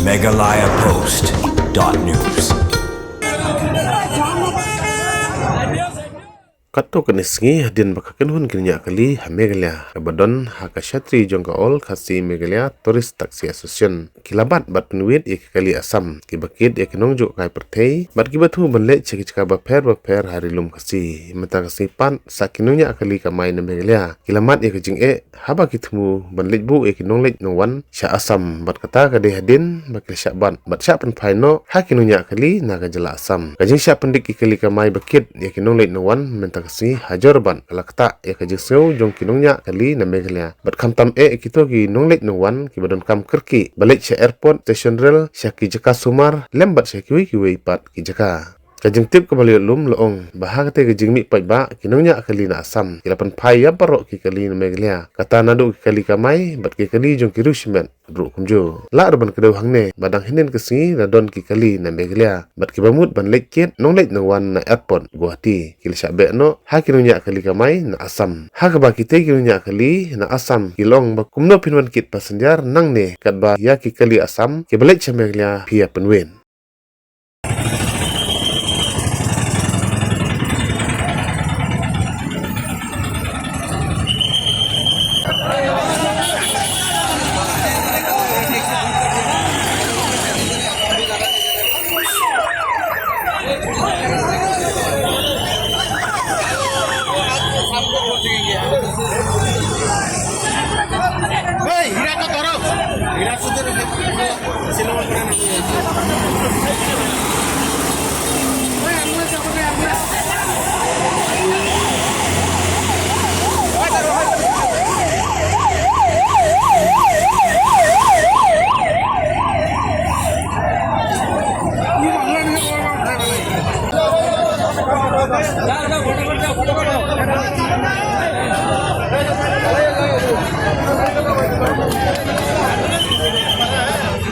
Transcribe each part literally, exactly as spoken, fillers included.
Meghalaya Post dot news. Katto katne sngi hadien ba ka kynhun ki nongñiah kali ha Meghalaya kaba don ha ka shatri jong ka All Khasi Meghalaya Tourist Taxi Association ki la bat bad pynwit ïa ki kali Assam kiba kit ïa ki nongjngohkai pyrthei bad kiba thmu ban leit sha ki jaka bapher bapher ha Ri Lum Khasi. Mynta ka sngi pat sa ki nongñiah kali kamai na Meghalaya ki la mad ïa ka jingeh haba ki thmu ban leit buh ïa ki nongleit nongwan sha Assam bad kata ka dei hadien ba ki la shah bat bad shah pynphai noh ha ki nongñiah kali na ka jylla Assam. Ka jingshah pyndik ki kali kamai ba kit ïa ki nongleit nongwan mynta ka sngi ha Jorabat ka la ktah ïa ka jingsngew jong ki nongñiah kali na Meghalaya bad khamtam eh kito ki nongleit nongwan kiba donkam kyrkieh ba leit sha airport, station rail, sha ki jaka sumar lem bad sha kiwei kiwei pat ki jaka. Ka jingtip kaba la ïoh lum la ong ba ha katei ka jingmih paidbah ki nongñiah kali na Assam ki la pynphai ïa baroh ki kali na Meghalaya, kata naduh ki kali kamai bad ki kali jong ki riew shimet ruh kumjuh. Lah ruh ban kdew hangne ba dang hynnin ka sngi la don ki kali na Meghalaya bad kiba mut ban leit kit nongleit nongwan na airport Guwahati ki la shah beh noh ha ki nongñiah kali kamai na Assam, ha kaba kitei ki nongñiah kali na Assam ki la ong ba kumno phin wan kit passenger nangne katba ïa ki kali Assam kiba leit sha Meghalaya phi ïa pynwit.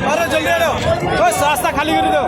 अरे जल्दी आ जाओ, बस रास्ता खाली कर दो।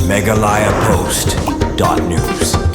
Meghalaya Post dot news.